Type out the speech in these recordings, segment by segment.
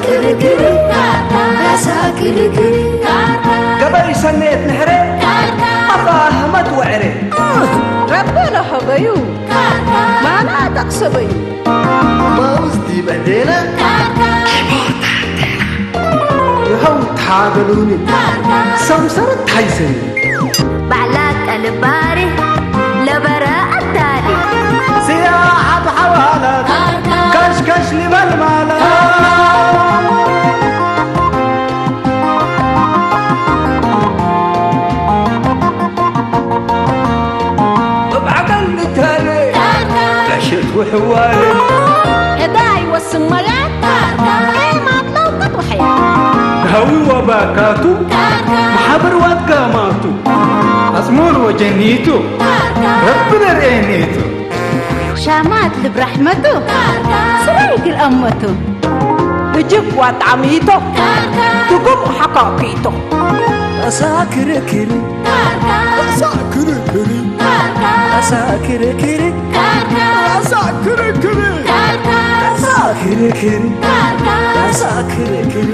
ክርክር ካርታ፣ ራሳ ክርክር ካርታ። ገበይ ሰኔት ንሕረ፣ ካርታ። ኣፋ ኣህመድ ወዕረ። ረበ ለሀበዩ፣ ካርታ። ማና ጠቅሰበዩ። ማውዝ ዲበ ዴና፣ ካርታ። ይኸው ታገሉኒ፣ ካርታ። ሰምሰረት ታይሰኒ። ባዕላ ቀልባሪ ለበረ ኣዳሊ። ስያ ኣብ ሓዋላት ካሽካሽ ሊበል ማለት። ብዓቀል ንታለ ዕሸት ውሕዋለ። ዕዳ ይወስን መያ ኤማት ለውቀት ወሐያ። ሃዊ ወባካቱ ማሕበር ዋትጋማቱ ኣጽሙር ወጀኒቱ ረቢ ነርእየኒቱ። ሻማት ልብ ራሕመቱ ስራይ ግል ኣመቱ እጅብ ዋጣሚቶ ትጉም ሓካኪቶ። ኣሳ ክርክሪ ኣሳ ክርክሪ ኣሳ ክርክሪ ኣሳ ክርክሪ ኣሳ ክርክሪ ኣሳ ክርክሪ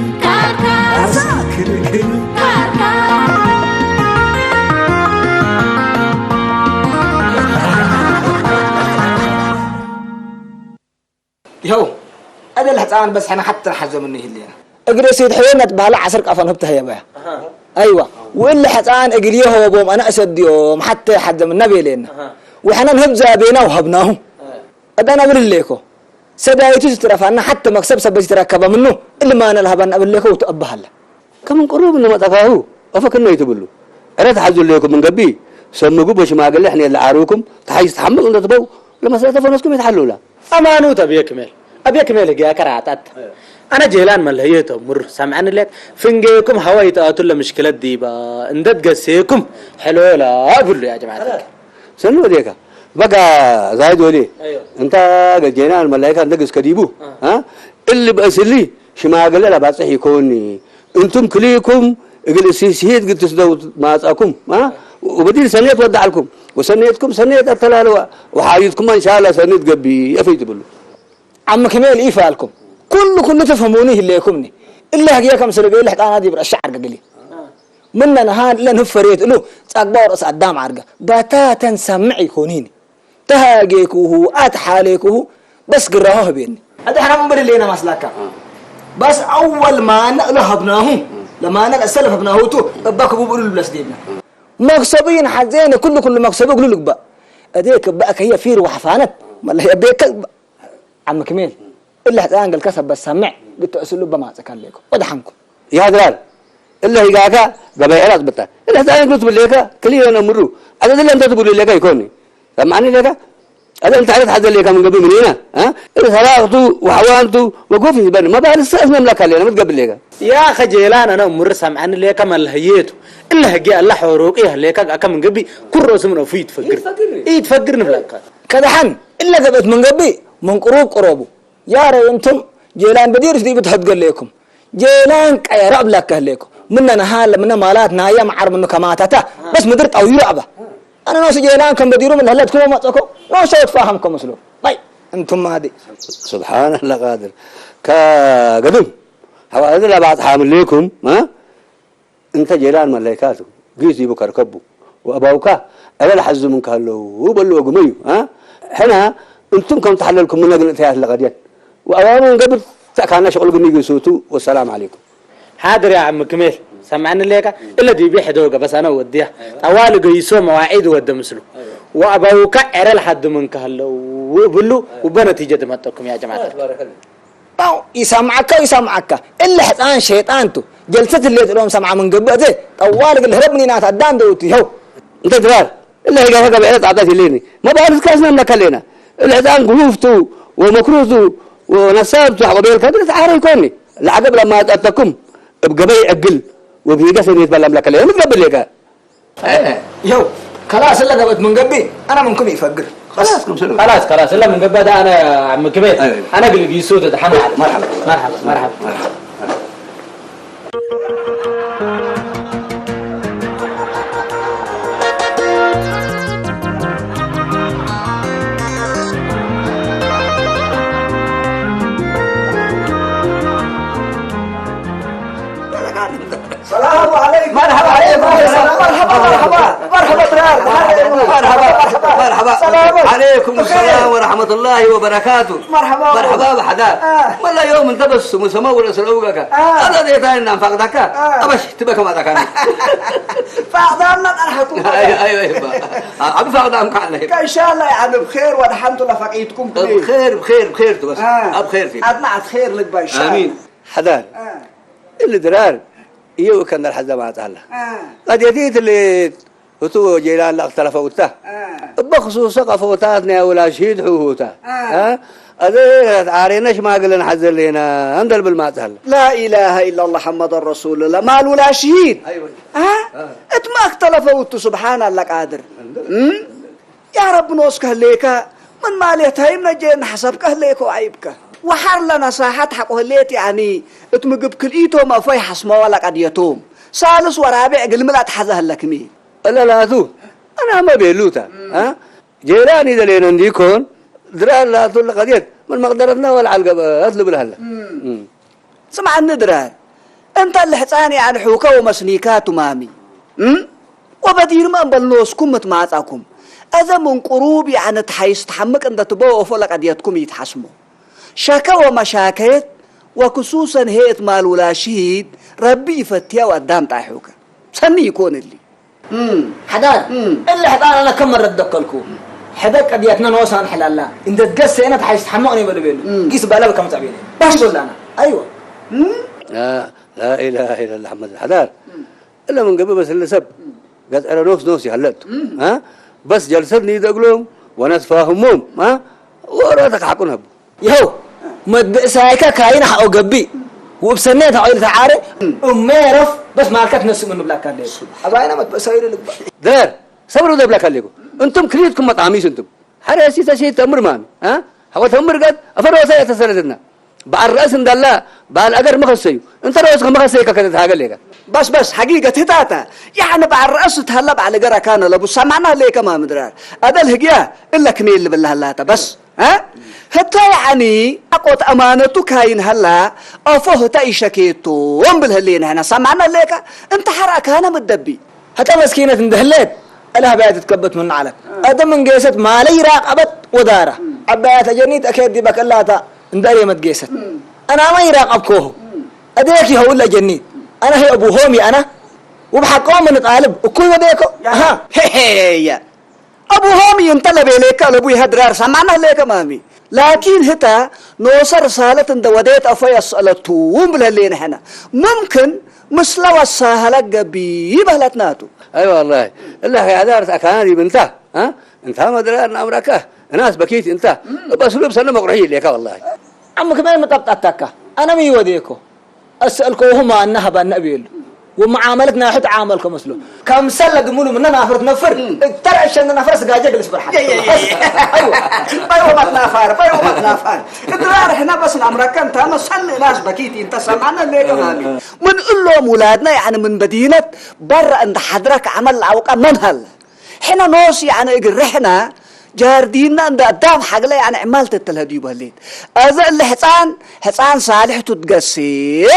ኣሳ ክርክሪ። ይኸው፣ ዕድል ሕፃን በዝሕና ሓቲ ንሓዞምኒ ይህልየና። እግሪ ሲድ ሕየነት ባህላ ዓስር ቃፋን ህብተ ህየበያ። ኣይዋ፣ ውእለ ሕፃን እግል የሆቦም ኣነ እሰድዮም ሓተ ሓዘምና ቤሌና። ወሕነን ህብ ዛቤና ወሀብናሁ። ኣዳና ብልሌኮ። ሰዳይቱ ዝትረፋና ሓተ መክሰብ ሰበ ዝተረከበ ምኑ እልማነ ለሀባና ብሌኮ ውትአባሃለ። ከምን ቅሩብ እንመጠካሁ፣ ኦፈክነይ ትብሉ። ዕረ ተሓዙ ኣለኩም ምን ገቢ፣ ሰብ ምግብ ወሽማግሌ ሕኔ ለዓሩኩም፣ ተሓይስ ተሓምቅ እንደትበው፣ ለመስረተ ፈነስኩም የተሓሉላ። ኣማኑት ኣብየ ክሜል፣ ኣብየ ክሜል ህግያ ከራታት። ኣነ ጄላን መለየቶ ሙር ሰምዐን ሌት፣ ፍንጌኩም ሃዋይ ተኣቱ ለምሽክለት ዲባ፣ እንደት ገሴኩም፣ ሕሎላ ብሉ ያ ጀማዓት። ሰኑ ወዴካ፣ በቃ ዛይድ ወዴ፣ እንታ ገጄናን መላይካ እንደግስ ከዲቡ፣ እ? እ? እሊ በእስሊ ሽማግለ ለባጽሕ ይኮኒ። እንቱም ክልኢኩም እግል እሲ ስሂት ግል ትስደው ማጻኩም፣ አ? ወበዲል ሰኔት ወዳዕልኩም። ወሰኔትኩም ሰኔት ኣተላለዋ። ወሓዩትኩም እንሻላ ሰኔት ገቢ የፈይ ትብሉ። ዓም ክሜል ኢፋልኩም። ኩሉ ኩሉ ትፍህሙኒ ይህሌኩምኒ። እለ ህግየ ከም ስለ ቤለ ሕጣና ዲብ ረሻ ዓርገ ግሊ። ምነን ሃን እለን ህፈሬት እሉ ጻግባው ረእስ ኣዳም ዓርገ። ባታተን ሰምዕ ይኮኒኒ። ተሃጌኩሁ፣ ኣትሓሌኩሁ፣ በስ ግራሁ ህቤኒ። ኣደ ሕራም እምበር ሌና ማስላካ። በስ ኣወል ማነ እሎ ሀብናሁ፣ ለማነ ለሰለፍ ሀብናሁ ቱ፣ እባ ክቡብ እሉ ልብለስ ዴብና። መክሰቡ ይንሓዜነ፣ ኩሉ ኩሉ መክሰቡ እግሉ ልግባእ። እዴ ክባእ ከየ ፊር ወሕፋነት፣ መለህ እቤከ ግባእ። ዓም ክሜል፣ እለ ሕፃን ገልከ ሰበት ሰምዕ፣ ግትዕስሉ በማጽእ ከሌኩ። ወደሓንኩ። ያድራል፣ እለ ሂጋካ ገበይ ዕላጽ ብታ። እለ ሕፃን እግሉ ትብሌከ፣ ክልኤ ነምሩ። ኣደ ድለ እንተ ትብሉ ሌካ ይኮኒ። ሰማዕኒ ሌካ? ኣደ እንተ ዕለት ሓዘ ሌካ ምን ገብእ ምን ኢና? አ? እለ ሰራቅቱ፣ ወሐዋንቱ፣ ወጎፍ ይበን። መባልሰ እስነ ምላካ ሌና፣ ምትገብእ ሌካ። ያ ኸጄላን ኣነ እምር ሰምዐኒ ሌካ መለህየቱ። እለ ህጌ ኣላ ሖሮቂ ሌካ ኣከ ምን ገቢ ኩሮ ስምን ኦፉ ይትፈግር። ይትፈግር። ይትፈግር ንብለካ። ከደሓን እለ ገብአት ምን ገቢ ምን ቅሩብ ቅረቡ። ያረ እንቱም ጄላን በዲር ዲብ ትሐድገ ሌኩም። ጄላን ቀየረ እብለከ ህሌኩ። ምነ ነሃለ ምነ ማላት ናየ መዓር ምኑ ከማታታ። በስ ምድር ጠዊሩ ኣባ። ኣነ ኖሱ ጄላን ከም በዲሩ ምን ለህለትኩም መጸኮ። ኖሱ ትፋሃምኮ ምስሉ። ባይ እንቱም ማዲ። ስብሓን ኣላ ቃድር። ከገድም። ሐዋ እዝ ለባጽሓ ምሌኩም፣ አ? እንተ ጄላን መለይካቱ ጊዝ ዲቡ ከርከቡ ወአባውካ ዕለ ለሐዙ ምን ካለው በልዎ ግመዩ፣ አ? ሕና እንቱም ከም ተሐለልኩም ምነ ግን እተያት ለቀድየን ወአባውነ እንገብር ተእካና ሸቅሉ ግን ይግሱቱ። ወሰላም ዐለይኩም። ሓድር ያ ዓሚ ክሜል፣ ሰምዐኒ ሌካ? እለ ዲቢ ሕዶ ገበሳነ ወድያ። ጠዋሊ ገይሶ መዋዒድ ወደ ምስሉ። ወአባውካ ዕረ ለሐዱ ምን ካለው ብሉ ውበ ነቲጀ ድመጠኩም ያ ጀማዓት። ባው ይሰምዓካ ይሰምዓካ። እለ ሕፃን ሸይጣን ቱ። ጀልሰት ህሌት እሎም ሰምዓ ምን ገብእ እተ። ጠዋል እግል ህረብ ምኒናት ኣዳም ደውቱ ይኸው። እንተ ድራር፣ እለ ሂጋታ ገበዕለ ጣጣት ይሌኒ። መባልት ካስና እምለካ ሌና። እለ ሕፃን ግሁፍቱ ወመክሩቱ ወነሳብቱ ሐቆቤልካ ድረስ ዓረ ይኮኒ። ለዓገብ ለማጣጠኩም እብ ገበይ ዕግል ወብሂጋ ሰኔት ባላ እምለካ ሌና። ምትገብር ሌካ። ይኸው ከላስ እለ ገብአት ምን ገብእ ኣነ ምንኩም ይፈግር። خلاص፣ ክምሰሉ። خلاص، خلاص፣ እለ ምን ገብእ ኣነ ዓሚ ክሜል። ኣይወ። ኣነ ግል ጊሱ ተደሓን። መርሐባ። መርሐባ፣ መርሐባ። ሰላም። ዓለይኩም ሰላም ወረሕመቱላሂ ወበረካቱ። መርሐባ። መርሐባ ብሓዳር። መላ ዮም እንተ በስሙ ሰመው ረእስ ረውቀካ። ኣዛ ዴታ እና ንፋቅዳካ። ኣበሽ ትበከ ማጣካኒ። ፋቅዳና ጠርሐኩም። ኣይ ኣይ ኣይ። ዓብ ፋቅዳም ካለ። ከሻላ ያዕኒ ብኸይር ወድሓንቱ ለፈቂድኩም። ብኸይር ብኸይር ብኸይር ትበስ። ኣብ ኸይር ፊ። ኣድናዓት ኸይር ልግባ ይሻል። ኣሚን። ሓዳር። እሊ ድራር እዩ ከንደር ሓዛ ማጣላ። ቀድ የዲት ሌት እቱ ጀይላን ላእክተለፈውታ። እበ ክሱሰ ቀፈውታት ናይ ውላ ሽሂድ ሕውሁታ። ኣዘ ዓሬነ ሽማግለን ሓዘሌና እንደልብል ማጽሃል። لا إله إلا الله محمد رسول الله ማል ውላ ሽሂድ። እት ማእክተለፈውቱ ስብሓን ኣላ ቃድር። ያ ረቢ ኖስ ከህሌከ ምን ማለት ሀይም ነጀ ንሐሰብ ከህሌኮ አይብከ ወሐር ለነሳሐት ሐቆ ህሌት ያኒ እት ምግብ ክልኢቶም አፎይ ሐስመዋ ለቀድየቶም ሳልስ ወራቤዕ ግልምል አትሐዘ ህለክሚ። እለ ላቱ አናመ ቤሉታ ጄላኒ ደሌነ እንዲኮን ድራር ላቱ ለቀድየት ምን መቅደረትና ወልዓል ገበት ልብል ሀለ። ስምዓኒ ድራር፣ እንተ ልሕጻን ያዕኒ ሑከ ወመስኒካ ቱማሚ። እም? ወበዲርመ እምበል ኖስኩም ምትማጻኩም። እዘ ምን ቅሩብ ያዕኒ ተሓይስ ተሓምቅ እንደ ትበወፎ ለቀድየትኩም ይትሓስሞ። ሸከ ወመሻከየት ወክሱሰን ሄ እት ማል ውላ ሽሂድ ረቢ ይፈትያ ወአዳም ጣይሑከ። ሰኒ ይኮን እሊ። ሓዳር እም። እሊ ሕጣን ኣነ ከም መረድ ደከልኩ ሕደ ቀድያትና ነወሳን ሕላላ እንደ ገሰ እነ ተሓይስ ተሓመቕ ነው ይበሉ ቤሉ እም። ጊስ ባላ በከም ጻቤ ነው ባሽ ጎላና አይዋ እም? لا لا إله إلا الله محمد حدار إلا من قبل بس اللي سب قد أنا نوس نوس يهلت ها بس جلستني دقلهم ونتفاهمهم ها وراتك حقنا ይኸው መድብእሳይከ ካይን ሓኦ ገብእ ውእብ ሰኔ ተቐይሉ ተዓረ እሜ ረፍ በስ ማልካ ትነስእ ምን ብላካ ኣለ። ኣባይና መድብእሳይ ኢሉ ልግባእ። ድረር ሰብር ዘብላካ ኣለኩ እንቱም ክልኢትኩም መጣሚስ እንቱም ሓደ ሲ ተሲ ተምር ማሚ አ ሓወ ተምር ጋት ኣፈረወሳ የተሰለትና በዓል ረእስ እንዳላ በዓል ኣገር መኸሰዩ እንተ ረእስ ከመኸሰይ ከከተ ተሃገል የጋ። በስ በስ ሓጊገት ህታታ ያዕኒ በዓል ረእስ ተሃላ በዓል ገር ኣካነ ለቡ ሰማዕና ለይከማ ምድራር ኣደል ህግያ እለ ክሜል ልብላ ሃላታ በስ እ? ህታ ያዕኒ ኣቆት ኣማነቱ ካይን ሀላ ኣፎ ህታ ኢሸኬቶ እምብል ህሌ ንሕና ሰማዕና ሌካ እንተ ሐራ ካነ ምደቢ። ህታ መስኪነት እንድህሌት እለ ህባያ ትትከበት ምን ዓለት። እተ ምን ጌሰት ማለ ይራቀበት ወዳራ። ዓባያ ተጀኒት እኬት ዲበክ እላታ እንደ ሬመት ጌሰት። አናማ ይራቀብኮሁ። እዴክ ይኸውል አጀኒት። አና ሄ አቡሆም የአና። ወብሐቆም እንጣልብ እኩይ ወዴኮ። አሃ። ሄሄየ። አቡሆም ይንተ ለቤሌከ ለቡ ይሀ ድራር ሰማዕና ህሌከ ማሚ። ላኪን ህተ ኖሰ ርሳለት እንደ ወዴት አፎ የስአለቱ ብለሌ ንሕነ። ሙምክን ምስለ ወሳሀለ ገቢ በህለትናቱ። أي والله. إلا هي عدارة أكان دي بنتها. ها؟ انت ما درى أن أمرك. الناس بكيت انت. بس لو بسنة مقرحي ليك والله. عمك ما مطبطتك. أنا مي وديكو. أسألكوهما أنها بأن أبيل. ومعاملتنا حت عاملكم مسلو. كم سلة دمولو مننا نافر تنفر. ترى الشن نفر سقاجة جلس برحق. يا، يا، يا، يا. أيوة. بايو ما تنافر، بايو ما تنافر. إدرار إحنا بس الأمر كان تانا سل ناس بكيتي انت سمعنا ليه كمان. من قلهم ولادنا يعني من مدينة برا عند حضرك عمل أوقع من هل. ሕነ ኖስ ያዕነ እግል ርሕና ጃርዲና እንደ ኣዳም ሓግለ ያዕነ ዕማል ተተልሀ ድዩ በህሌት። ኣዘ እሊ ሕፃን ሕፃን ሳልሕ ቱትገሴ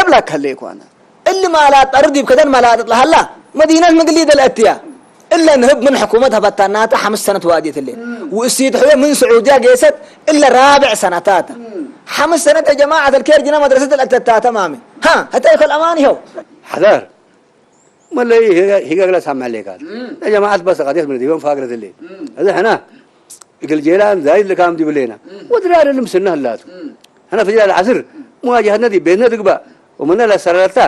እብለከ ህሌ ኮነ። እሊ ማላት ጠርድ ይብከደን ማላት ለሃላ መዲነት ምግሊ ደልአትያ። እለ ንህብ ምን ሕኩመት ሀበታናተ ሐምስ ሰነት ዋድየት ህሌ። ወእሲት ሕየ ምን ስዑድያ ጌሰት እለ ራብዕ ሰነታት። ሐምስ ሰነት ጀማዓት الكير ጅና መድረሰት ለአተታተ ማሚ። ሃ፣ ህተ ከልአማን ይኸው። حذر. መለይ ሂገግለ ሳምዕ ሌካል ለጀማዓት በስ ቀዴት ምን ዲበን ፋግረት ሌ እዚ ሕና እግል ጄላን ዛይድ ልካም ዲብሌና ወድራ አይደለም ስና ህላቱ ሕና ፍጅራ ለዓስር መዋጃህትነ ዲ ቤትነ ድግባ ወመነ ለሰረረታ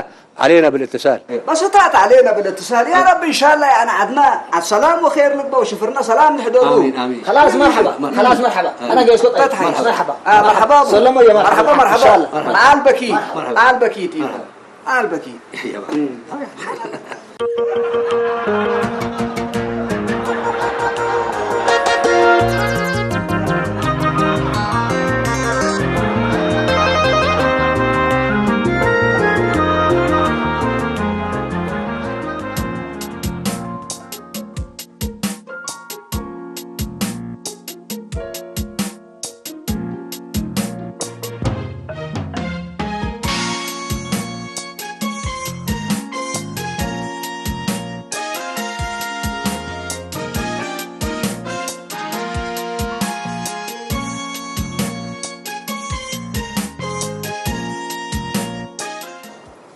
علينا بالاتصال በስታት علينا بالاتصال يا رب إن شاء الله يعني عدنا السلام وخير نقبة وشفرنا سلام نحضره آمين آمين خلاص مرحبا خلاص مرحبا أنا جاي صوت فتحي مرحبا آه مرحبا أبو. سلموا يا مرحبا مرحبا مرحبا إن شاء الله مرحبا آل بكي مرحبا آل بكي تيما. مرحبا. قال بكي.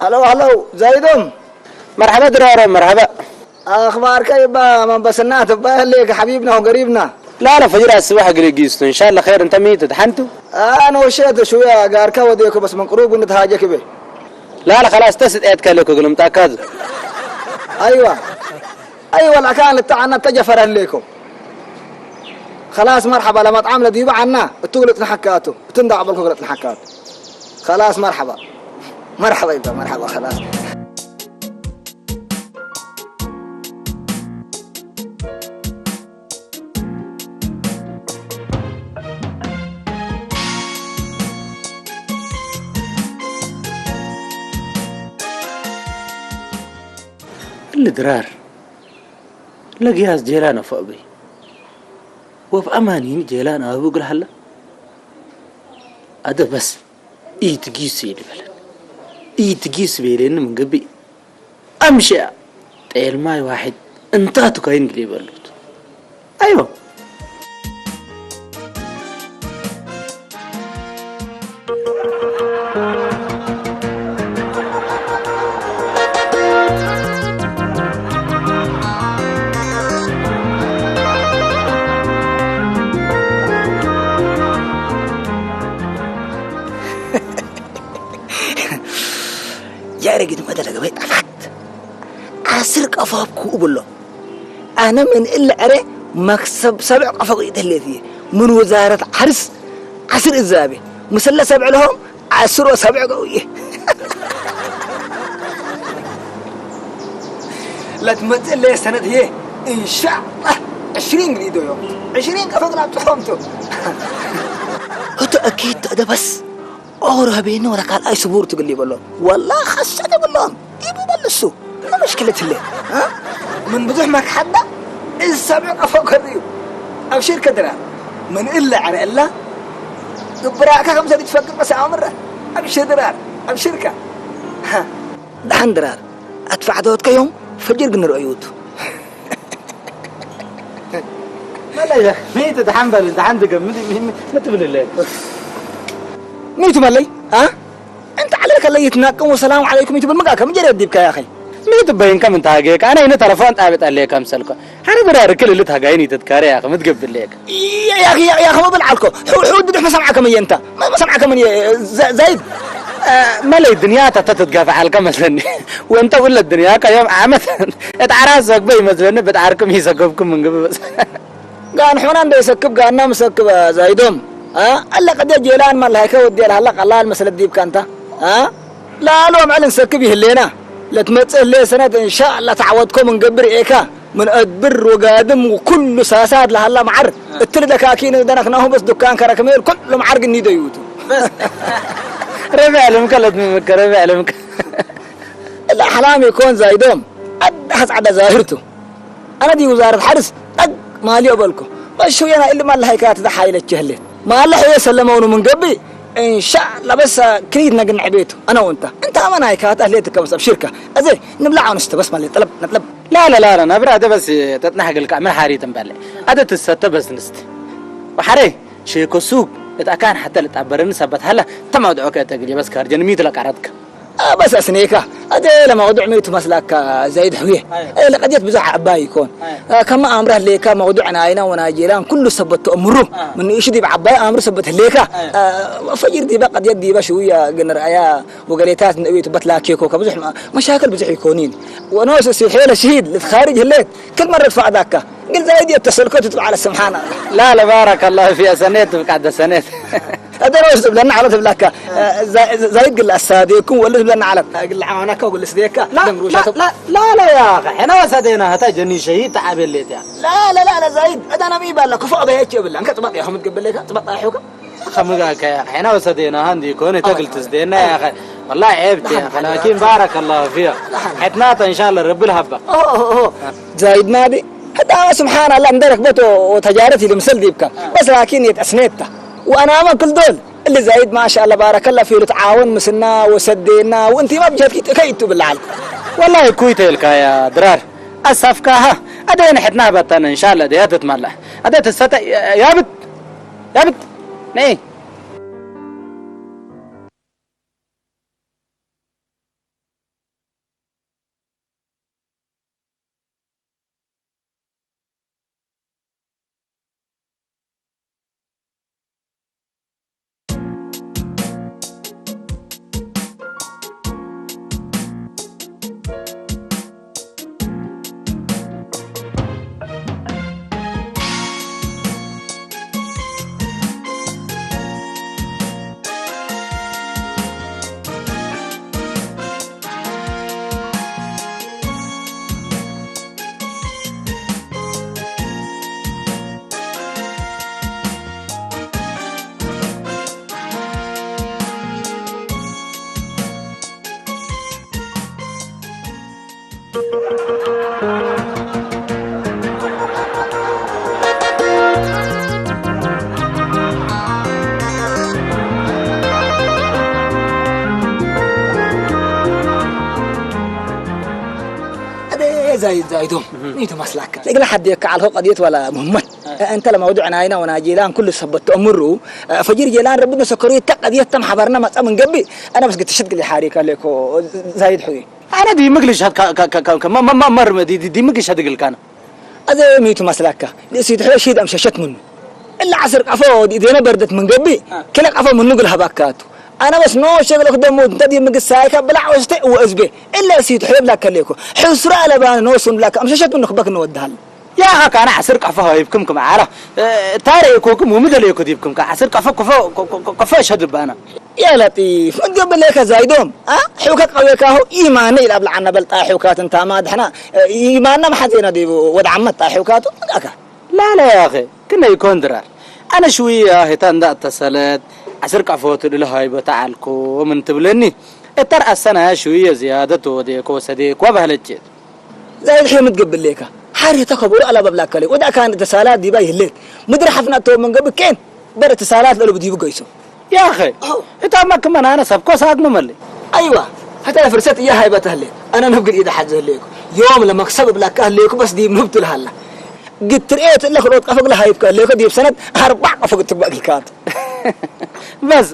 هلو هلو زايدهم. مرحبا درارة، مرحبا. أخبار كيف بقى؟ من بسنات بقى ليك حبيبنا وقريبنا. لا لا، فجر الصباح قريقيستو. إن شاء الله خير. أنت ميت دحنتو؟ أنا وشيت شوية قاركا وديكو، بس من قروب ونتهاجك به. لا لا، خلاص، تسد إيدك لكو، قلم تأكد. أيوة. أيوة، الأكان التعنا تجفر ليكو. خلاص، مرحبا. لما طعام لديبا عنا، تقلت نحكاتو، تندع بالكو قلت نحكاتو. خلاص، مرحبا. مرحبا يبا، مرحبا، خلاص. اللي درار، لقياس جيلان فوقي. وفي أمانين جيلان أبو قل هلا. هذا بس. إيتجيس يلبلن. إيتجيس بيلين من قبي. أمشي. تيل ماي واحد. أنت تكاين قليبلوت. أيوه. ያረጊት መደለ ገበይ ጣፋት ዓስር ቀፎ ሃብኩ እብሎ። ኣነ ምን እለ ዕረ መክሰብ ሰብዕ ቀፎ ይደሌት እየ። ምን ወዛረት ዓርስ ዓስር እዛቤ። ምስለ ሰብዕ ለሆም ዓስር ወሰብዕ ገው እየ። ለትመጽእ ለየ ሰነት እየ። ኢንሻላህ ዕሽሪን ግሊዶ እዮም። ዕሽሪን ቀፎ ግን ኣብጽሖም ቶ። እቶ እኪት ተደበስ። ኦሮ ህቤኒ ወረ ካልኣይ ስቡር ትግል ይበሎ። ወላ ኸሰ ትብሎም። ይቡ በልሱ። መሽክለት ለ። እ? ምን ብዙሕ መክሓዳ እሰብዕ ቀፎ ከርእዩ። ኣብሽር ከድራ። ምን እለ ዓረ እላ። ግብራእካ ከም ሰብ ይትፈቅድ መስ ኣምረ። ኣብሽር ድራር። ኣብሽርካ። ሃ። ደሓን ድራር። ኣትፋዕተወትከዮም ፈጅር ግን ርእዩቱ። መለይ፣ መይት ደሓን በል፣ ደሓን ድገም። ምን፣ ምን፣ ምን ትብል ኣለይ? ሚቱ መለይ፣ አ? أنت عليك الله يتناقم والسلام عليكم يتبل مقاك، مجرد ديبك يا أخي. ሚቱ በይን ከም እንታገ፣ ኣነ ይነ ተለፎን ጣብጥ ኣለይ ከምሰልኮ። ኣነ ብራ ርክል እልት ሃጋይን ይተትካረ ያኸ፣ ምትገብር ለየከ። يا، يا أخي، يا، يا أخي، ما بالعلكو. حو-، حو-، دح ما سمعك من ينتا. ما، ما سمعك من ي-، ز-، زايد. آه، መለይ ድንያ ተተትትጋፍዓልካ መስለኒ። ወንተ ውለ ድንያ ከዮም ዓመት እት ዓራት ሰግበ ይመስለኒ፣ ብት ዓርክም ይሰገብኩም ምንግብ በስ። ጋን ሑና እንደ ይሰክብ ጋና ምሰክብ ዛይዶም። አ? አለ ቀደ ጄላን ማል ሃይከ ወዲ ያል ሀላ ቀላል መስለ ዲብካ እንታ። አ? ላሉ አምዕል እንሰክብ ይህሌና። ለትመጽእ ህሌ ሰነት እንሻአላ ተዓወትኮ ምንገብር ኤካ። ምን አድብር ወጋድም ወኩሉ ሳሳት ለሀላ መዓር። እትል ደካኪን ደነክናሁ በስ ዱካን ከረክሜል ኩሉ መዓር ግን ይደዩቱ። ረብዕ ልምከ ለትምምከ ረብዕ ልምከ። እላ አሕላም ይኮን ዛይዶም። አዳ ሐጽ ዓዳ ዛሂርቱ። አነ ዲ ውዛረት ሐርስ ጠቅ ማልዮ በልኩ። በሹ የና እሊ ማለ ሃይካት ዳ ሓይለች ህሌት። ማለ ሕየ ሰለመውኑ ምን ገብእ። እንሻ ለበሰ ክሪድ ነግን ዕቤቱ። አነ ወንታ። እንታ አመን ሃይካት አህሌት ከመስ አብሽርካ። አዜ ንብላዕ አንስተ በስ ማለ ጠለብ ነጥለብ። لا لا لا لا، نبرة ده بس تتنحق الكامل حاري تنبالي. هذا تستة بس نست. وحري شي كسوق اتاكان حتى لتعبرني سبت هلا تموضعك تقلي بس كارجن ميت لك عرضك. አ፣ በስ አስኔካ፣ አደ ለመውዱዕ ሜቱ መስላካ ዘይድ ህውየ። አየ። እ፣ ለቀድየት ብዙሕ ዓባይ ይኮን። አየ። እ፣ ከመ አምረ ህሌካ መውዱዕ ናይና ወናይ ጄላን ኩሉ ሰበት ተአምሩ። አ። ምን ንእሹ ዲብ ዓባይ አምሩ ሰበት ህሌካ። አየ። እ፣ ፈጅር ዲበ ቀድየት ዲበ ሽውያ ግን ረአያ ወገሌታት ንእቤቱ በትላኬኮ ከብዙሕ መ-፣ መሻክል ብዙሕ ይኮኒን። ወኖስ ሲልሔ ለሽሂድ ልትኻርጅ ህሌት። كل مرة تفقدك. قلت زايد يتصل كنت تبع على سبحان الله. لا لا، بارك الله فيها، سنيت بقعدة سنيت. هذا روز تبلنا على تبلاك. آه، زا-، زا-، زايد قل الساديكم ولا تبلنا على. قل عوانك وقل سديك. لا، لم روشة لا، تب- لا، لا، لا يا أخي، حنا وسدينا هتا جني شهيد تعب اللي تيا. لا، لا، لا، لا، زايد، هذا أنا مي بالك، كفو أبي هيك يبلع. أنك تبقى يا أحمد قبل ليك، تبقى يا حوكم. خمجا كيا، حنا وسدينا هندي كون تقل تزدينا يا أخي. والله عيبت يا أخي، لكن بارك الله فيها. حتناتا إن شاء الله رب الهبة. أوه، أوه، أوه. زايد نادي. حتى سبحان الله، ندرك بتو وتجارتي لمسل ديبكا. بس لكن يتأسنيتا. وأنا ما كل دول. اللي زايد ما شاء الله بارك الله فيه، تعاون مسنا وسدينا، وأنت ما بجهتك كيتو بالعالم. والله كويت لك يا درار. أسفكا ها. أدين حتنا بتنا إن شاء الله دي هتتملح. أدين تستطيع يا بت. يا بت. ني. ዛይድ ዛይዶም፣ ንይቱ መስላካ። ለግላ ሓዲ የካ ዓልኸ ቀድየት ዋላ ሙህመት። እንተ ለመውዱዕ ናይና ወናይ ጄላን ኩሉ ሰበት ተእምሩ፣ ፈጅር ጄላን ረቢ ነሰከሩ ይታ ቀድየት ተም ሓባርና መጻ ምን ገቢ፣ ኣነ በስ ግትሽት ግሊ ሓሪካ ለኮ ዛይድ ሑይ። ኣነ ዲ ምግልሻት ካ-፣ ካ-፣ ካ-፣ ካ-፣ ካ-፣ ማ-፣ ማ-፣ ማ-፣ መርመ ዲ-፣ ዲ-፣ ዲ ምግልሻት ግልካና። ኣዘ ሚቱ መስላካ፣ ንእሲት ሑይ ሽድ ኣምሸሸት ምኑ። እላ ዓስር ቀፎ ዲ-፣ ዴነ በርደት ምን ገቢ፣ አ። ክለ ቀፎ ምኑ ግል ሃባካቱ። ኣነ በስ ኖ ሸግለ ክደሙ እንተ ዲ ምግሳይካ ብላዕ ወስተ ወእዝቤ። እለ ሲት ሑይ ብላካ ለኮ። ሕስራ ለባ ኖ ሱን ብላካ ኣምሸሸት ምኑ ክበክ ንወድሃል። ያኻ ካና ዓስር ቀፎ ሃይብኩም ክም ዓላ። እ፣ ታሪ ኮኩም ወምደለ ኮዲብኩም ካ ዓስር ቀፎ ኮፎ፣ ኮ-፣ ኮ-፣ ኮ-፣ ኮፎ ሸድባና። ያ ለጢፍ፣ ምን ገብ ለካ ዛይዶም? አ? ሕውካ ቀዌካሁ ኢማነ ኢላ ብላዓና በልጣ ሕውካት እንታማ ድሕና፣ እ፣ ኢማና መሓዜና ዲቡ ወድ ዓመት ጣ ሕውካቱ? ኣካ። ላላ ያኸ፣ ክነ ይኮን ድራር። ኣነ ሽውያ ሄታ እንዳ እተሰለት፣ ዓስር ቀፎ ትልሉ ሃይቦ ተዓልኩም እንትብለኒ፣ እተር ኣሰና ሽውየ ዝያደት ወዴኮ ሰዴኮ ባህለቼት። ዛይድ ሕምድ ገብሌካ። ሓር ተከብሩ ኣላ በብላከለ። ወዳ ካን ተሳላ ዲባ ይህሌት። ምድር ሓፍና ተው መንገብ ኬን። በር ተሳላት ለሉ ዲቡ ገይሱ። ያኸ፣ ኣው። እታ መክመን ኣነ ሰብኮ ሳግመ መለ። ኣይዋ፣ ሕታ ፍርሰት እያ ሃይበታ ህሌት። ኣነ ንህብ ግል ኢዳ ሓዘ ህሌኩ። ዮም ለመክሰብ እብላካ ህሌኩ በስ ዲብ ንህብ ትልሃላ። ግትርኤት እለ ክሎት ቀፈግ ለሃይብካ ህሌኩ ዲብ ሰነት ኣርባዕ ቀፈግ ትግባእ ግልካቱ። በስ፣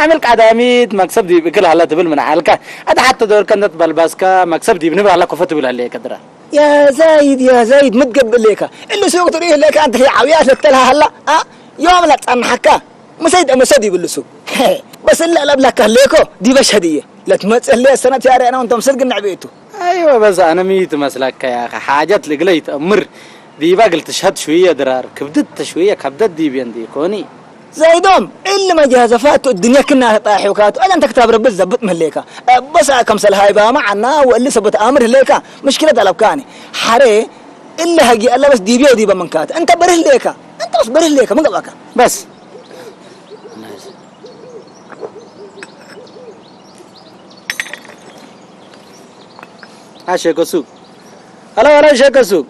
ዓምል ቀዳሚት መክሰብ ዲብ እክል ሃላ ትብል ምን ዓልካ። ኣታ ሓተ ዶር ከነት በልባስካ መክሰብ ዲብ ንብ ሃላ ኮፈ ትብል ሃለ ከድራ። ያ ዛይድ፣ ያ ዛይድ፣ ምትገብእ ሌካ። እሊ ሱቅ ትርኢ ሌካ ኣንተ ዓብያ ለተልሃላ፣ አ? ዮም ለጸንሐካ። መሰይድ መሰድ ይብልሱ። በስ እለ ለብላካ ሌኮ፣ ዲበ ሸድየ። ለትመጽእ ሌ ሰነት ያርያና ወንተም ስልክ ነዕቤቱ። ኣይወ በዛ ኣነ ሚት መስላካ ያኸ ሓጀት ልግለ ይትእምር። ዲባ ግል ትሽሀት ሽውየ ድራር፣ ክብድት ተሽውየ ከብደት ዲብየን ዲኮኒ። ዘይዶም፣ እሊ መጃዘፋቱ እድንያ ክና ተጣሒውካቱ፣ ኣለ እንተ ክታብ ረቢ ዘብጥ መሌካ። በሳ ከምሰል ሃይባማ ዓና ወእሊ ሰበት ኣምር ህሌካ፣ ምሽክለት ኣለብካኒ። ሓሬ፣ እሊ ሃጊ ኣላ በስ ዲብዮ ዲበ መንካት። እንተ በርህ ሌካ፣ እንተ በስ በርህ ሌካ፣ ምን ገባካ? በስ። አ ሼክ ሱቅ። ሄሎ፣ ሄሎ፣ ሼክ ሱቅ።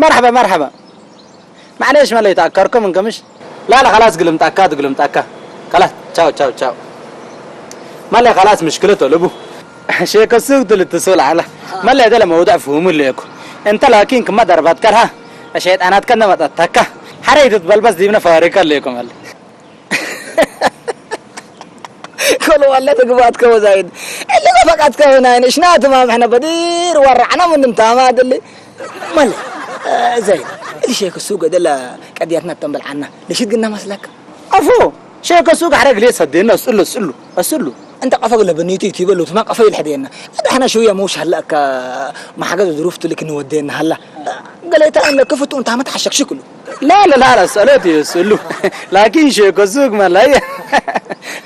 መርሐባ፣ መርሐባ። معليش مالي تأكركم من كمش؟ لا، لا، خلاص قلمت أكاد، قلمت أكا. خلاص، تشاو، تشاو، تشاو. مالي خلاص مشكلته لبو. ሼክ ሱቅ ትልትሶ ለዓላ። መለ ደለ መውዱዕ ፍሁሙ ለየኩ። እንተ ላኪን ክማ ደርባት ከርሃ። ሸይጣናት ከነ መጠተካ። ሐረይ ትትበልበስ ዲብነ ፋሪካ ለየኩም ኣለ። كل والله تقبعت كو زايد. اللي ما فقط كو ناين، إشنا تمام إحنا بدير ورعنا من تمام هذا اللي. مال، آه، زايد. اللي شيخ السوق ده لا قد يتنا تنبل عنا. ليش قلنا مسلك؟ أفو، شيخ السوق حرق لي سدينا، أسأله، أسأله، أسأله. أنت قفل لبنيتي تيبلو، ما قفل حدينا. هذا إحنا شوية موش هلأك، ما حاجة ظروف تلك نودينا هلا. قال لي: "تعال لك كفت وأنت ما تحشك شكله." لا، لا، لا، لا، سألت يسألو. لكن شيء كسوك ما لا ي-،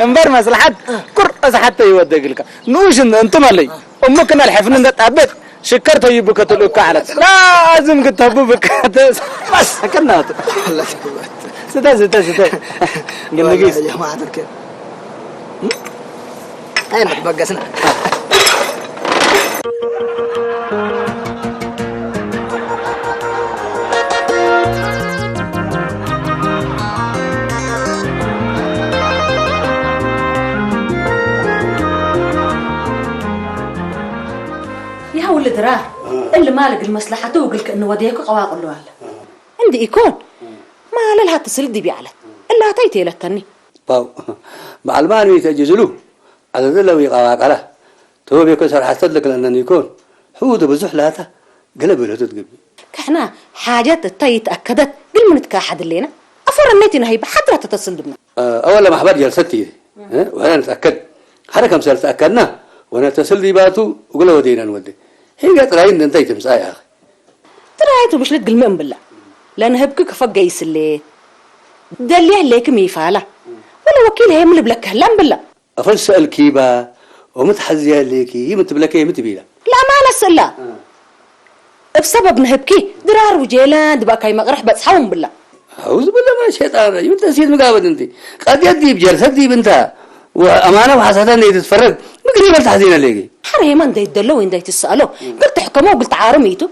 امبر مصلحة. كر أز حتى يودق لك. نوش إن أنتم علي. أمك أنا الحفن إن تأبد. شكرت يبك تلوك على. لازم كتبوا بك. بس، كنا. ستة، ستة، ستة. قلنا قيس. يا ما عاد كده. أين بقى سنة؟ يا ولد راه، اللي مالك المصلحة توقلك إنه وديك قواقل ولا. عندي يكون. ما لها تسل دي بيعلت. إلا تيتي لتني. باو. بعلمان ميت جزلو. على ذلوي قواقله. توبي كسر حسد لك لأنني يكون. حود بزح لها تا. قلب له تتقبل. كحنا حاجات التاي تأكدت. قل من تكاحد اللينا. أفر النيتي نهي بحضرة تتصل دبنا. آه، أول ما حبر جلستي. ها؟ وأنا نتأكد. حركة مسألة تأكدنا. وأنا تصل دي باتو وقل ودينا نودي. هي قالت رأينا انتهي تمساي يا أخي. ترى هاي تبش لك قل من بالله. لأن هبك كفق جيس اللي. ده اللي عليك ميفالة. ولا وكيل هي من بلك هلام بالله. أفل سأل كيبا، ومتحزية ليكي، يمت بلكي، يمت بيلا. لا، ما نسأل لا. بسبب نهبكي، درار وجيلان، دباكاي مقرح، بس حاوم بالله. أعوذ بالله من الشيطان الرجيم. أنت نسيت مقابل أنت. قد يدي بجلسة دي بنتها. وأمانة وحسنة إني تتفرج. مقري بل تحزين ليكي. حريما ده يدلو وين ده يتسألو. قلت حكمه وقلت عارميتو.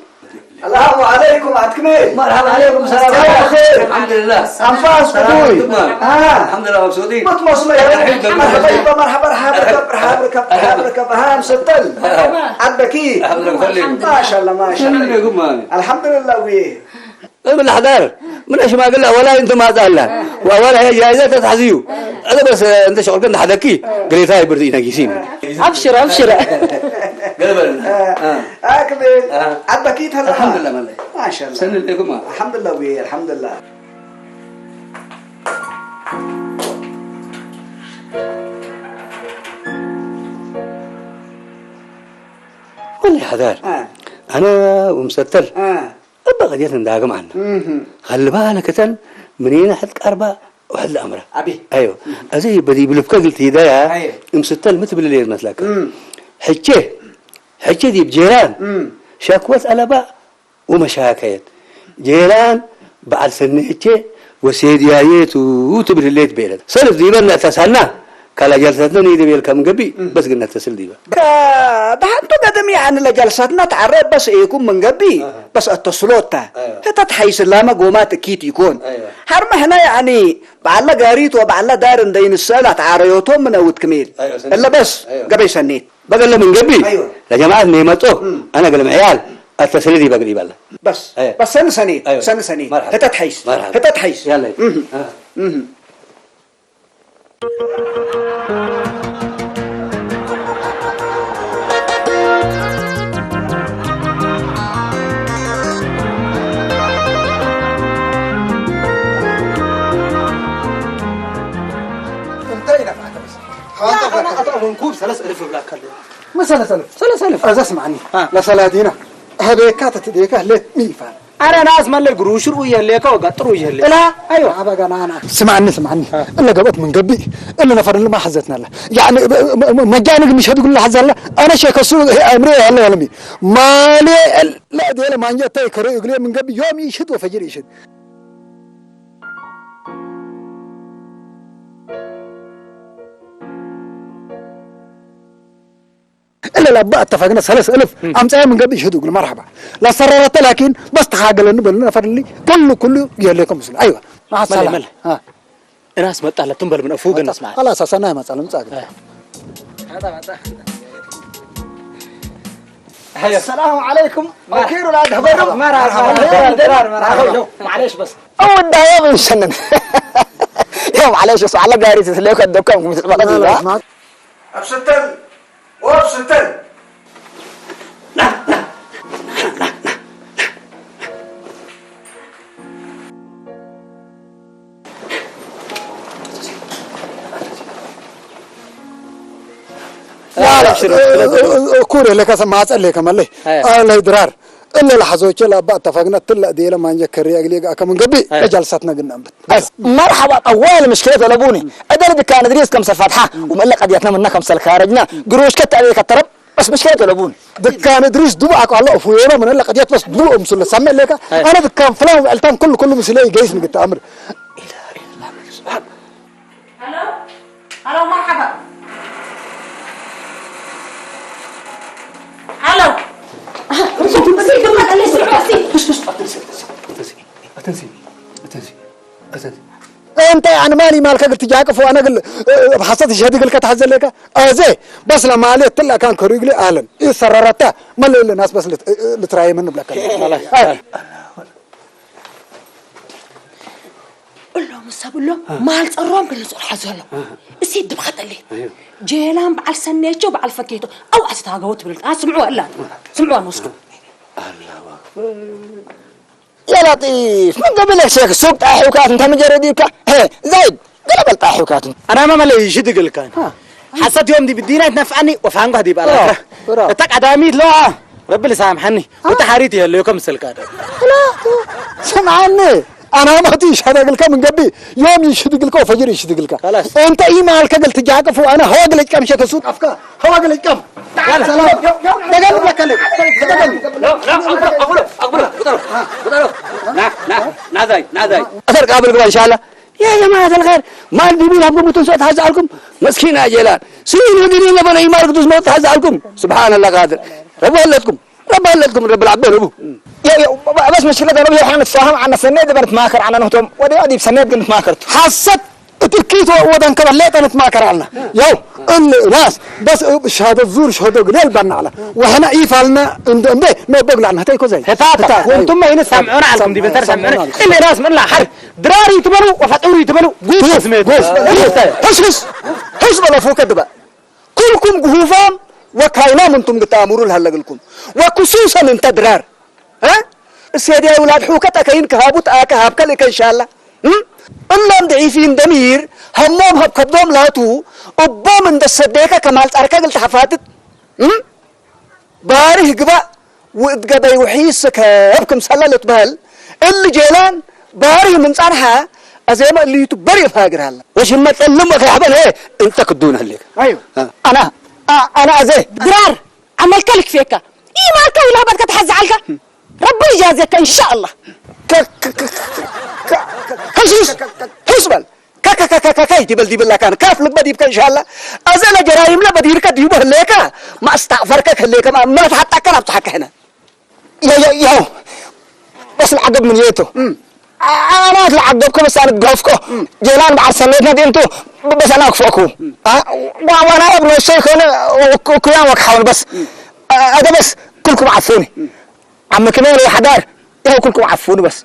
السلام عليكم عتكمي. مرحبا عليكم، السلام عليكم. الحمد لله. أنفاس قدوي. آه. الحمد لله، مبسوطين. ما تمصمي. مرحبا، مرحبا، مرحبا، مرحبا، مرحبا، مرحبا. ها، مستل. مرحبا. عبكي. الحمد لله، مسلم. ما شاء الله، ما شاء الله. الحمد لله، ويه. ابن الحضار، من ايش ما قال له، ولا انت ما قال له. ولا هي جائزة تتحزيو. هذا بس، آه، انت شغل كنت حدكي. قريتها يبردي ناقصين. ابشر، ابشر. قال بلنا. آه. آه. آه، كبير. آه. عبكيت هلا. الحمد لله، مالك. ما شاء الله. سنة لكم. الحمد لله، وي، الحمد لله. والله حذار. آه. أنا ومستر. آه. أبا قد يتن داقم عنا. مهم. خلي بالك تن منين حد قربة وحد الأمرة. أبي. أيوة. أزي بدي بلفكا قلت هدايا. أيوة. مستر متبل لي مثلك. مم. حكي. حكي دي بجيران. مم. شكوى ألبا ومشاكيت. ጀላን በዓል ሰነቼ ወሴድያዬቱ ትብል ህሌት ቤለት። ሰልፍ ዲበ ነእተሳልና ካላ ጀልሰትነ ንኢደ ቤልካ ምንገቢ እም። በስ ግን ነተስል ዲበ። ك-، دحنتو قدم يعني لجلستنا تعرف بس إيكم من قبي، أها. بس التصلوت تا. أيوة. هتا تحيس لما قومات أكيد يكون. أيوة. هرمحنا يعني بعلا قاريت وبعلا دار دين السالة تعريوتهم من أوت كميل. أيوة، سنة. إلا بس، أيوة. قبي سنيت. በገለ ምን ገቢ አይወ። ለጀማዓት ኔመጦ እም። አነ ገለ ምዕያል አተስሊ ዲበ ግዲ በለ። بس. أيوة. بس سنة سنة، أيوة. سنة سنة. مرحبا. هتا تحيس. مرحبا. هتا تحيس. يلا. مهم. أها. مهم. እንታይ ኢና ፋታ በስ? ሓንታ ኣታ መንኩብ ሰለስተ ኣልፍ ብላካ ኣለዎ። ما ثلاثة آلاف؟ ثلاثة آلاف. أزاس معني. آه. لا سلادينا. هبيكا تتديكا ليه ميفان. أنا ناس مالي قروش رؤية ليكا وقطر وجه ليكا. لا. أيوة. أبا قنانا. سمعني، سمعني. آه. إلا قبط من قبي. إلا نفر اللي ما حزتنا له. يعني، ب-، ب-، ب-، مجانك مش هتقول له حزر له. أنا شيخ السوق، هي أمري، الله يعلمي. مالي ال-، لا، دي لا، ما نجت تاي كري يقول لي من قبي يوم يشد وفجر يشد. إلا لبا اتفقنا ثلاثة آلاف. مم. أمس أيام من قبل يشهدوا يقول مرحبا. لا سررت لكن بس تحاقل إنه بلنا فرلي كله كله يليكم مسلم. أيوة. مع السلامة. ملي. ها. الناس ما تعلم تنبل من أفوق الناس معك. خلاص، أصلًا ما تعلم تعال. آه. هذا، هذا. هيا. السلام عليكم. مرحبا. أكير ولا دهبر. مرحبا. مرحبا. مرحبا. معليش بس. أو الدهيا من سنن. يا معليش، بس على قاري تسليك الدكان كم تبغى لا، لا، تسليك. ما أبسطن، وأبسطن. لا، لا، أبشر، أبشر، أبشر. أ-، أ-، أ-، كوري لك سماعة لك مالي. أيوة. آه، لا يدرار. إلا لحظة وجه لا بقى اتفقنا تلا دي لما نجا كريا قليق أكمل قبي أيوة. جلستنا قلنا أنبت. أيوة. مرحبا، طوال مشكلة ولا بوني. أدري دكان إدريس كم سلفتحة، ومن قضيتنا منا كم سلخارجنا. قروش كت عليك الطرب، بس مشكلة ولا بوني. دكان إدريس دوب أكو الله أفويرا من إلا قضيت بس دوب أمسل سمع لك. أيوة. أنا دكان فلان وعلتان كل، كل مسلي جيس من قلت أمر. ألو، ألو، مرحبا. ألو. بس، بس، بس، بس، بس. أتنسي، أتنسي، أتنسي، أتنسي. أنت يعني مالي مالك قلت جاك فو أنا قل، أه، بحصت شهادة قل كتحزل لك. أزي، بس لما عليه تلا كان كريقلي أهلا. إيه سررتا، ما اللي الناس بس لت-، أه، أه، لتراي من بلاك. خلاص. أه. እሎም ሰብ እሎም እ። ማል ጸሮም ክልጹ ሓዘሎ። እ። እሲ ድብኸተሊ። ኣዮ። ጀላን በዓል ሰኔቾ በዓል ፈኬቶ። ኣው ኣስታገው ትብል። ኣስምዑ ኣላ። ስምዑ ኣንወስዱ። ኣላሁ ኣክበር። يا لطيف، من قبل الشيخ السوق طايح وكات انت مجرد يبكى. هي، زايد، قلب الطايح وكات. أنا ما ملي يشد قلكان. ها. حسد يوم دي بالدينة تنفعني وفانقه دي بالآخرة. برافو، برافو. التقعدامي لا. ربي اللي سامحني. ها. وتحريتي اللي يكم سلكان. لا، سمعني. أنا ما تيش هذا قلك من قبل. يوم يشد قلك وفجر يشد قلك. خلاص. أنت إيه مالك قلت جاك فو أنا هو قلت كم شيء كسود أفكا. هو قلت كم. تعال، يلا. سلام. يلا، يلا. دقل لك اللي. دقل. لا، لا، أقبل، أقبل، أقبل. ها. أقبل. نا، نا، نا زاي، نا زاي. أثر قابل قبل إن شاء الله. يا جماعة الخير، ما البيبي لابكم بتنسوا تحزعلكم. مسكين يا جيلان. سنين ودنيا لبنا يمارك دوز ما تحزعلكم. سبحان الله قادر. ربوا هلتكم. ረቢ ኣለኩም ረቢ ላበረቡ ያው ያው በስ መሽክለት ነው ይህ አነት ፋህም አነ ሰኔ ደበርት ማከር አነ ነው ቶም ወደ ወዲብ ሰኔ ግን ማከርቱ حسد እትኪት ወደን ከበለጠ ንትማከራልና ያው እን ናስ በስ ሻዶ ዙር ሻዶ ግደል ባናላ ወህና ኢፋልና እንደ እንደ ነው በግላና ተይኮ ዘይ هتاتا وانتم ما هنا سامعون عليكم دي بنتر سامعون اللي راس من لا حر دراري تبلو وفطوري تبلو قوس سميت حس حس حس بلا فوق دبا ኩልኩም ግሁፋም ወካይናም እንቱም ግተኣምሩ ልሃለግልኩም ወክሱሰን እንተ ድራር እሴድያ ውላድ ሑከ ጠከይን ክሃቡ ተኣከ ሃብከ ልእከ እንሻላ እሎም ድዒፊን ደሚር ሀሞም ሀብ ከብዶም ላቱ እቦም እንደ ሰደከ ከማል ጻርከ ግልተሐፋትት ባርህ ግባእ ውእት ገበይ ውሒስ ከብ ክምሰለ ልትበህል እሊ ጄላን ባርህ ምን ጻንሓ አዜመ እሊ ዩቱበር ይፋግር ሃላ ወሽመ ጸልም ወከሕበን ሄ እንተ ክዱን ህሌክ አዩ አና አና አዜ ድራር አመልከ ልክፌካ ኢማልከ ውላህበትከ ተሐዝዓልካ ረቢ ይጃዜከ እንሻአላህ ሕስስ ሕስ በል ከከከከከከይ ዲበል ዲብላ ካን ካፍ ልግበ ዲብከ እንሻላ አዘ ለጀራይምለ በዲርከ ዲቡ ህሌከ ማእስታቅፈርከ ክህሌከ መትሓጣከ ናብጽሓከ ህነ ያው በስ ልዓገብ ምን የቶ ኣናት ልዓገብኮ በስ ኣነ ገፍኮ ጀላን በዓል ሰሜትና ዲንቱ በሰና ክፎኩ ዋና ኣብ ነሶ ይኮነ ኩያን ወክሓውን በስ ኣደ በስ ኩልኩም ዓፉኒ ዓመ ክመ ለይ ሓዳር ያው ኩልኩም ዓፉኒ በስ